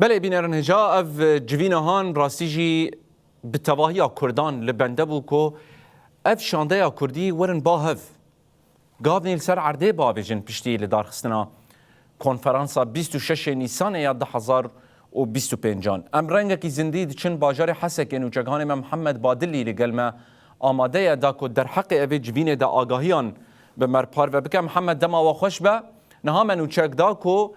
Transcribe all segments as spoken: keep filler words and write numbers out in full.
Belê bînerin hêja ev civîna han rastî jî bi tevahiya Kurdan li bende bû ku ev şandeya Kurdî werin ba hev. Gavnî li ser erdê bavêjin piştî li darxistina konferansa bîst û şeş Nîsanê ya du hezar û bîst û pêncan. Em rengekî zindî diçin bajarê Hesekê nûçeghanê me Mihemed Badilî li gel me amade ye da ku derheqê evê civînê de agahiyan bi me re parve bike. Mihemed, dema we xweş be. Niha me nûçek da ku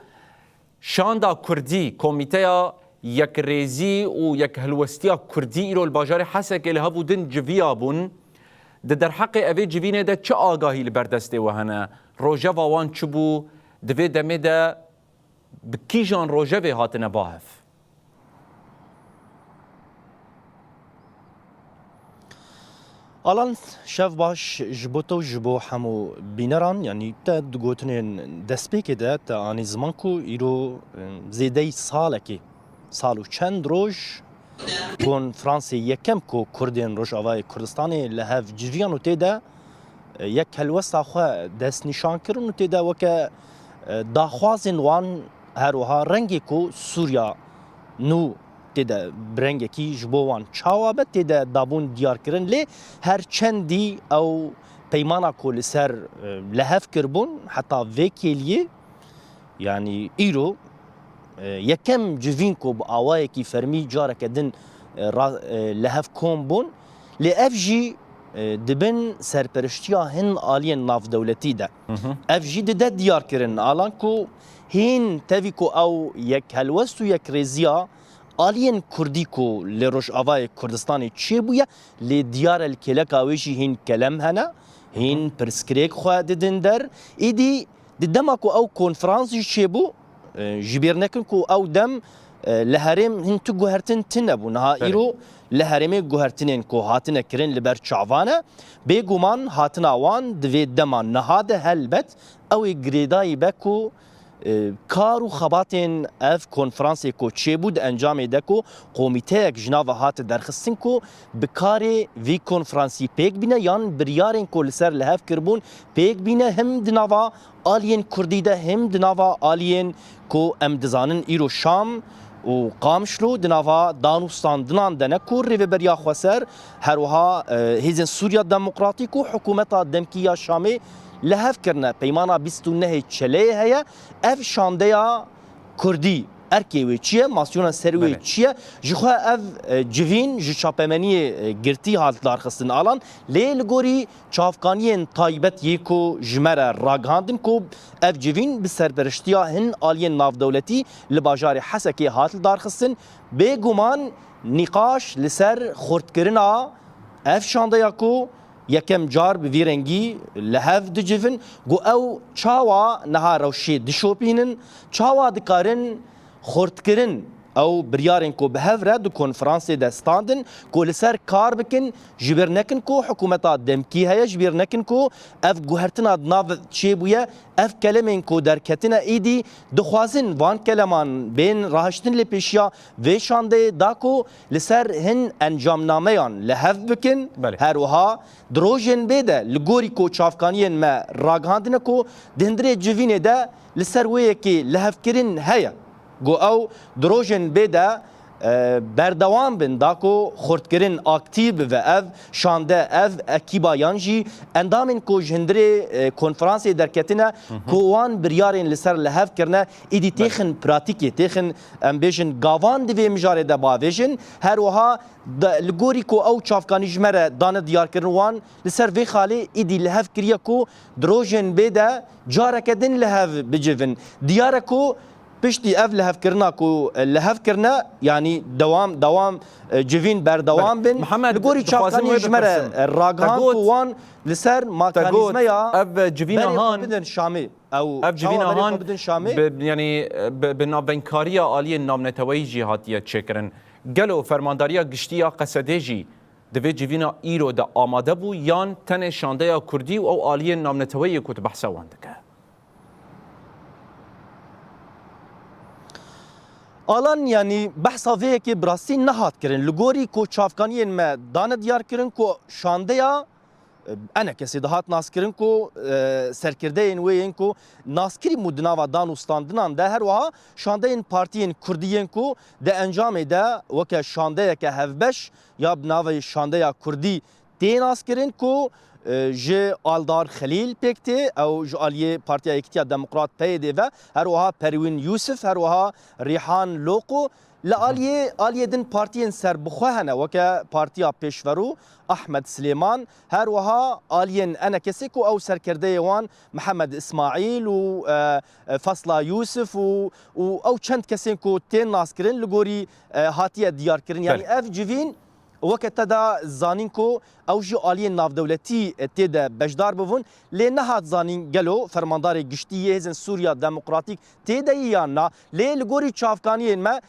Şanda Kurdî, Komîteya Yekrêzî û Yekhilwestiya Kurdî îro li bajarê Hesekê li hev û din civiya bûn. Di derheqê evê civînê de çi agahî li ber destê we hene? Rojeva wan çi bû? Di vê demê de bi kîjan rojevê hatine ba hev? Alan, şev baş ji bo te û ji bo hemû bîneran, yanî te di gotinên destpêkê de te anî ziman ku îro, e, zêdeyî salekê, sal û çend roj, konferansê yekem ku Kurdên Rojavayê Kurdistanê li hev civiyan û tê de, e, yek helwesta xwe destnîşan kirin û tê de weke, e, daxwazên wan her wiha rengê ku Sûriya nû tê de bi rengekî ji bo wan çawa be, tê de dabûn diyar kirin. Lê her çendî ew peymana ku li ser, e, li hev kiribûn, heta vê kêliyê, yanî îro, e, yekem civîn ku bi awayekî fermî careke din, e, ra-, e, li hev kom bûn, lê ev jî, e, di bin serperiştiya hin aliyên navdewletî de. Hı hı. Ev jî dide diyar kirin, alan ku hîn tevî ku ew yek helwest û yek rêziya aliyên Kurdî ku li Rojavayê Kurdistanê çêbûye, lê diyar e li kêleka wê jî hîn kelem hene, hîn pirsgirêk xwe didin der. Êdî di dema ku ew konferans jî çêbû, e, ji bîr nekin ku ew dem, e, li herêm hin tu guhertin tune bû. Niha Belê. îro li herêmê guhertinên ku hatine kirin li ber çavan e. Bêguman hatina wan di vê dema niha de helbet ew ê girêdayî be ku e, kar û xebatên ev konferansê ku çêbû di encamê de ku komîteyek ji nava hate derxistin ku bi karê vî konferansî pêk bîne yan biryarên ku li ser li hev kiribûn pêk bîne, him di nava aliyên Kurdî de, him di nava aliyên ku em dizanin îro Şam û Qamişlo di nava danûstandinan de ne ku Rêveberiya Xweser, her wiha, e, Hêzên Sûriya Demokratîk û Hikûmeta Demkî ya Şamê li hev kirine. Peymana bîst û nehê Çeleyê heye. Ev şandeya Kurdî erkê wê çi ye? Masyona ser wê Belê. çi ye? Ji xwe ev, e, civîn ji çapemeniyê, e, girtî hat darxistin, alan. Lê li gorî çavkaniyên taybet yê ku ji me re ragihandin ku ev civîn bi serperiştiya hin aliyên navdewletî li bajarê Hesekê hat darxistin, bêguman nîqaş li ser xurtkirina ev şandeya ku yekem car bi vî rengî li hev dicivin, ku ew çawa niha rewşê dişopînin, çawa dikarin xurtkirin ew biryarên ku bi hev re di konferansê de standin, ku li ser kar bikin, ji bîr nekin ku hikûmeta demkî heye, ji bîr nekin ku ev guhertina di nav çêbûye, ev kelemên ku derketine êdî dixwazin van keleman bên rahiştin lê pêşiya vê şandeyê da ku li ser hin encamnameyan li hev bikin. Belê. Her wiha di rojên bê de li gorî ku çavkaniyên me ragihandine ku di hundirê civînê de li ser wê yekê lihevkirin heye. Ku ew di rojên bê de, e, berdewam bin da ku xurtkirin aktîf bibe ev şande, ev ekîba yan jî endamên ku ji hundirê, e, konferansê derketine, Hı hı. ku wan biryarên li ser li hev kirine, êdî Belê. têxin pratîkê, têxin, em bêjin, gavan di vê mijarê de bavêjin. Her wiha de, li gorî ku ew çavkanî ji me re dane diyarkirin, wan li ser vê xalê êdî li hev kiriye ku di rojên bê de careke din li hev bicivin. Diyar e ku piştî ev lihevkirina ku, e, li hev kirine, yanî dewam, dewam, e, civîn berdewam Belê. bin. Mihemed, Li gorî dixwazim çavkanî wê ji me re, bipirsim. e, ragihand Te got, ku wan li ser te got, mekanîzmeya ev civîna berê xwe han, bidin Şamê. Ew ev çawa civîna berê xwe han bidin Şamê? bi, yanî, e, bi, bi navbenkariya aliyên navneteweyî jî hatiye çêkirin. Gelo Fermandariya Giştî ya Qesedê jî di vê civîna îro de amade bû yan tenê şandeya Kurdî û ew aliyên navneteweyî ku tu behsa wan dike? Alan, yanî behsa vê yekê bi rastî nehat kirin. Li gorî ku çavkaniyên me dane diyar kirin ku şandeya Enekesê dihat naskirin ku, e, serkirdeyên wê yên ku naskirî bû di nava dan û standinan de, her wiha şandeyên partiyên kurdî yên ku di encamê de weke şandeyeke hevbeş ya bi navê Şandeya Kurdî tê naskirin ku, e, ji Aldar Xelîl pêk tê, ew ji aliyê Partiya Yekîtiya Demokrat P Y D ve, her wiha Perwîn Yûsif, her wiha Rîhan Loko. Li aliyê, aliyê din partiyên serbixwe hene, weke Partiya Pêşverû, Ahmed Silêman, her wiha aliyên enekesê ku ew serkerdeyê wan Mihemed Îsmaîl û, e, e, Fasla Yûsif û, û ew çend kesên ku tên naskirin li gorî, e, hatiye diyarkirin. Yanî Belê. ev civîn weke te da zanîn ku ew jî aliyên navdewletî, e, tê de beşdar bibûn. Lê nehat zanîn gelo fermandarê giştî yê Hêzên Sûriya Demokratîk tê de yî yan na. Lê li gorî çavkaniyên me,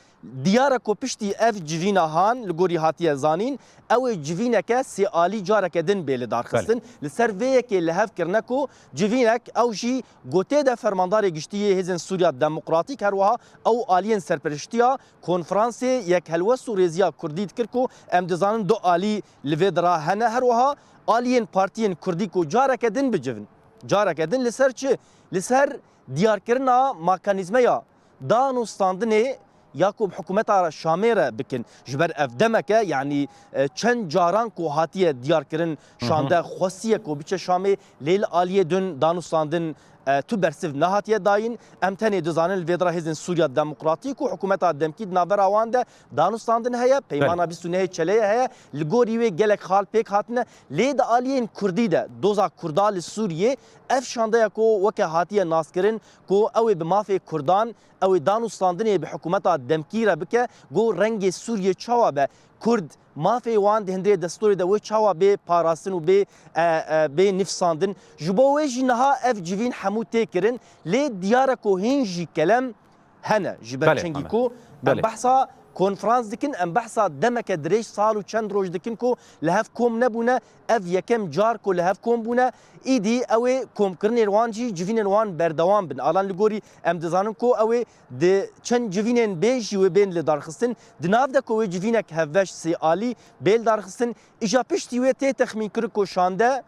diyar e ku piştî ev civîna han li gorî hatiye zanîn, ew ê civîneke sêalî careke din bê li darxistin. Belê. Li ser vê yekê li hev kirine ku civînek ew jî gotê de fermandarê giştî yê Hêzên Sûriya Demokratîk, her wiha ew aliyên serperiştiya Konferansê Yekhelwest û Rêziya Kurdî dikir ku em dizanin du alî li vê dira hene, her wiha aliyên partiyên kurdî ku careke din bicivin. Careke din li ser çi? Li ser diyarkirina mekanîzmeya dan û standinê ya ku bi hikûmeta Şamê re bikin. Ji ber ev demek e, yanî, e, çend caran ku hatiye diyarkirin, Hı hı. şande xwestiye ku biçe Şamê, lê li aliyê din dan û standin, e, tu bersiv nehatiye dayîn. Em tenê dizanin li vê dira Hêzên Sûriya Demokratîk û hikûmeta demkî di navbera wan de dan û standin heye, peymana Belê. bîst û nehê Çeleyê heye, li gorî wê gelek xal pêk hatine. Lê di aliyên kurdî de doza kurda li Sûriyê ev şandeya ku weke hatiye naskirin ku ew ê bi mafê kurdan, ew ê dan û standinê bi hikûmeta demkî re bike, ku rengê Sûriyê çawa be, kurd mafê wan di hundirê destûrê de wê çawa bê parastin û bê, e, e, bê nifsandin. Ji bo wê jî niha ev civîn hemû tê kirin, lê diyar e ku hîn jî kelem hene. Ji ber Belê, çengî Ahmet. ku em Belê. behsa konferans dikin, em behsa demeke dirêj, sal û çend roj dikin ku li hev kom nebûne. Ev yekem car ku li hev kom bûne. Îdî ew ê komkirinên wan jî civînên wan berdewam bin. Alan li gorî em dizanin ku ew ê di çend civînên bên jî wê bên li darxistin. Di nav de ku wê civînek hevbeş sê alî bê li darxistin. Îja piştî wê tê texmîn kirin ku şande,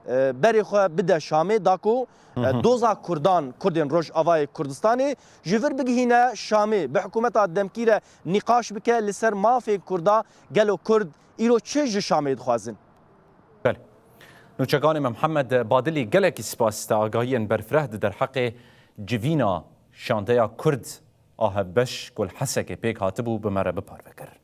e, berê xwe bide Şamê, da ku, e, Hı hı. doza kurdan, kurdên Rojavayê Kurdistanê ji vir bigihîne Şamê, bi hikûmeta demkî re nîqaş bike li ser mafên kurda. Gelo kurd îro çi ji Şamê dixwazin? Belê. Nûçekanê me Mihemed Badilî, gelekî spas, te agahiyên berfireh di derheqê civîna şandeya Kurd a hevbeş ku li Hesekê pêk hatibû bi me re biparve kir.